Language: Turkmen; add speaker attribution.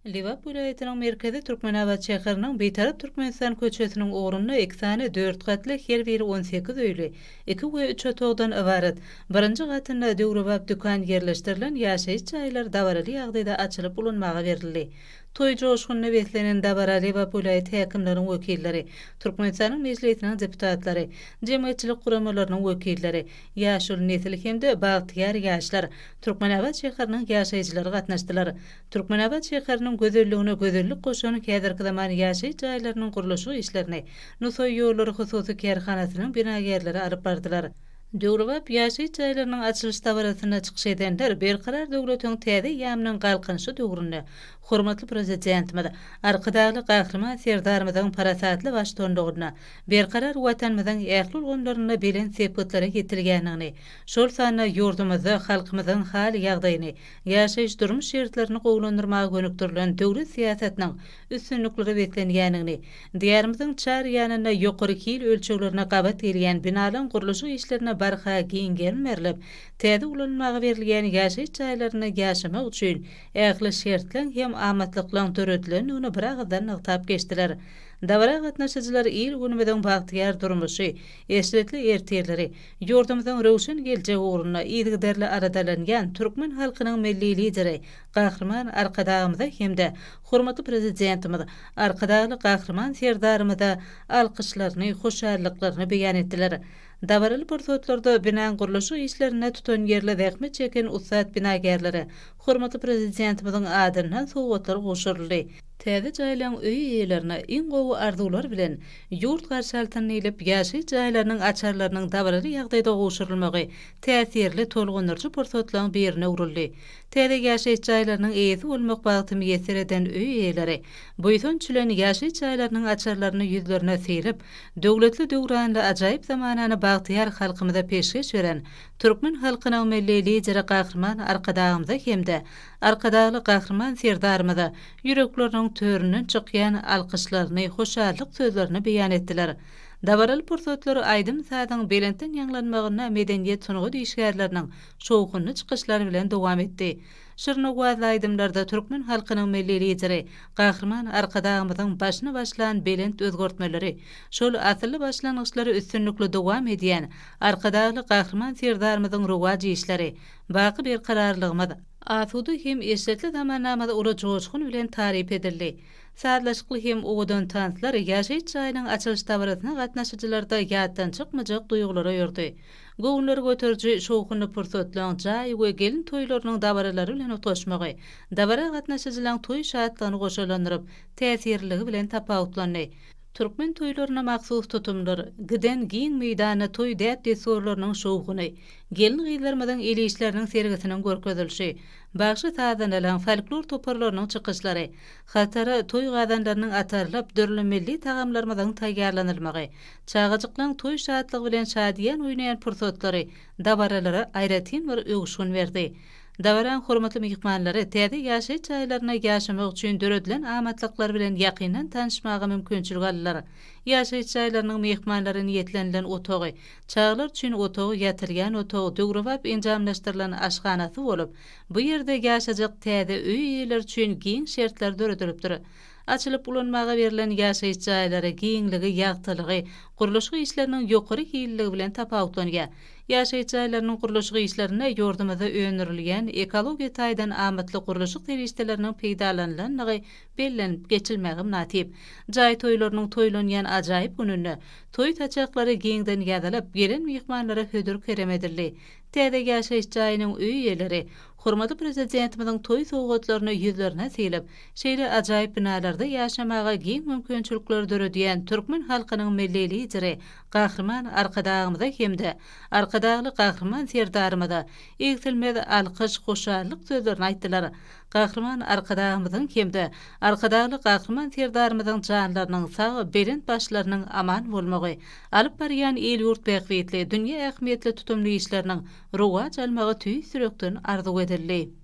Speaker 1: Lebap welaýatynyň merkezi Türkmenabat şäheriniň Bitarap Türkmenistan köçesiniň ugrunda iki sany dört gatly, her biri 18 öýli, iki we üç otagdan ybarat, birinji gatynda döwrebap dükan ýerleşdirilen ýaşaýyş jaýlary dabaraly ýagdaýda açylyp ulanmaga berildi. Toý joşgunyna beslenen dabara Lebap welaýat häkimliginiň wekilleri, Türkmenistanyň Mejlisiniň deputatlary, jemgyýetçilik guramalarynyň wekilleri, ýaşuly nesil hem-de bagtyýar ýaşlar, Türkmenabat şäheriniň ýaşaýjylary gatnaşdylar. Türkmenabat şäheriniň gözelligine gözellik goşan häzirki zaman ýaşaýyş jaýlarynyň gurluşyk işlerini Nusaý ýollary hususy kärhanasynyň binagärleri alyp bardylar. Döwrebap ýaşaýyş jaýlarynyň açylyş dabarasynda çykyş edenler Berkarar döwletiň täze eýýamynyň Galkynyşy döwründe hormatly Prezidentimiz Arkadagly Gahryman Serdarymyzyň parasatly baştutanlygynda Berkarar Watanymyzyň ähli ulgamlarynda belent sepgitlere ýetilýändigini, şol sanda ýurdumyzda halkymyzyň hal-ýagdaýyny, ýaşaýyş-durmuş şertlerini gowulandyrmaga gönükdirilen döwlet syýasatynyň üstünliklere beslenýändigini, Diýarymyzyň çar ýanynda ýokary hil ölçeglerine gabat gelýän binalaryň gurluşyk işlerine barha giň gerim berlip, täze ulanylmaga berilýän ýaşaýyş jaýlarynda ýaşamak üçin ähli şertleň hem amatlyklaryň döredilendigini biragyzdan nygtap geçdiler. Dabara gatnaşyjylar il-günümiziň bagtyýar durmuşy, eşretli ertirleri, ýurdumyzyň röwşen geljegi ugrunda yzygiderli aladalanýan türkmen halkynyň Milli Lideri Gahryman Arkadagymyza hem-de hormatly Prezidentimiz Arkadagly Gahryman Serdarymyza alkyşlaryny, hoşallyklaryny beýan etdiler. Dabaraly pursatlarda binaň gurluşyk işlerinde tutanýerli zähmet çeken ussat binagärlere hormatly Prezidentimiziň adyndan sowgatlar gowşuryldy. Täze jaýlaryň öý eýelerine iň gowy arzuwlar bilen ýurt garşy alsyn diýlip, ýaşaýyş jaýlarynyň açarlarynyň dabaraly ýagdaýda gowşurylmagy täsirli, tolgundyryjy pursatlaryň birine öwrüldi. Täze ýaşaýyş jaýlarynyň eýesi bolmak bagty miýesser eden öý eýeleri buýsanç bilen ýaşaýyş jaýlarynyň açarlaryny ýüzlerine syryp, döwletli-döwranly ajaýyp zamanany bagtyýar halkymyza peşgeş beren türkmen halkynyň Milli Lideri Gahryman Arkadagymyza hem-de Arkadagly Gahryman Serdarymyza ýürekleriniň töründen çykýan alkyşlaryny, hoşallyk sözlerini beýan etdiler. Dabaraly pursatlar aýdym-sazyň belentden ýaňlanmagynda medeniýet-sungat işgärleriniň şowhunly çykyşlar bilen dowam etdi. Şirin owazly aýdymlarda türkmen halkynyň Milli Lideri Gahryman Arkadagymyzyň başyny başlan belent özgertmeleri, şol asylly başlangyçlary üstünlikli dowam edýän Arkadagly Gahryman Serdarymyzyň rowaç işleri, baky berkararlygymyz, asuda hem eşretli zamanamyz uly joşgun bilen taryp edildi. Sazlaşykly hem owadan tanslar ýaşaýyş jaýynyň açylyş dabarasyna gatnaşyjylarda ýatdan çykmajak duýgulary oýardy. Göwünleri göteriji şowhunly pursatlaryň jaý we gelin toýlarynyň dabaralary bilen utgaşmagy, dabara gatnaşyjylaryň toý şatlygyny goşalandyryp, täsirliligi bilen tapawutlandy. Türkmen toýlaryna mahsus tutumlar, giden giň meýdanda toý däp-dessurlarynyň şowhuny, gelin-gyzlarymyzyň el işleriniň sergisiniň görkezilişi, bagşy-sazandalaryň, folklor toparlarynyň çykyşlary, hatara toý gazanlarynyň atarylyp, dürli milli tagamlarymyzyň taýýarlanylmagy, Çagajyklaň toý şatlygy bilen şadyýan oýnaýan pursatlary dabaralara aýratyn bir öwüşgin berdi. Dabaraň hormatly myhmanlary täze ýaşaýyş jaýlarynda ýaşamak üçin döredilen amatlyklar bilen ýakyndan tanyşmaga mümkinçilik aldylar. Ýaşaýyş jaýlarynyň myhmanlara niýetlenilen otagy, çagalar üçin otagy, ýatylýan otag, döwrebap enjamlaşdyrylan aşhanasy bolup, bu ýerde ýaşajak täze öý eýeleri üçin giň şertler döredilipdir. Açylyp ulanmaga berlen ýaşaýyş jaýlary giňligi, ýagtylygy, gurluşyk işleriniň ýokary hilliligi bilen tapawutlanýar. Ýaşaýyş jaýlarynyň gurluşyk işlerinde ýurdumyzda öndürilýän ekologiýa taýdan amatly gurluşyk serişdeleriniň peýdalanylandygy bellenilip geçilmäge mynasyp. Jaý toýlarynyň toýlanýan ajaýyp gününde toý saçaklary giňden ýazylyp, gelen myhmanlara hödür-kerem edildi. Täze ýaşaýyş jaýynyň öý eýeleri hormatly Prezidentimiziň toý sowgatlaryny ýüzlerine sylyp, şeýle ajaýyp binalarda ýaşamaga giň mümkinçilikleri döredýän türkmen halkynyň Milli Lideri Gahryman Arkadagymyza hem-de Arkadagly Gahryman Serdarymyza egsilmez alkyş, hoşallyk sözlerini aýtdylar. Gahryman Arkadagymyzyň hem-de Arkadagly Gahryman Serdarymyzyň janlarynyň sag, belent başlarynyň aman bolmagy, alyp barýan il-ýurt bähbitli, dünýä ähmiýetli tutumly işleriniň rowaç almagy tüýs ýürekden arzuw edildi.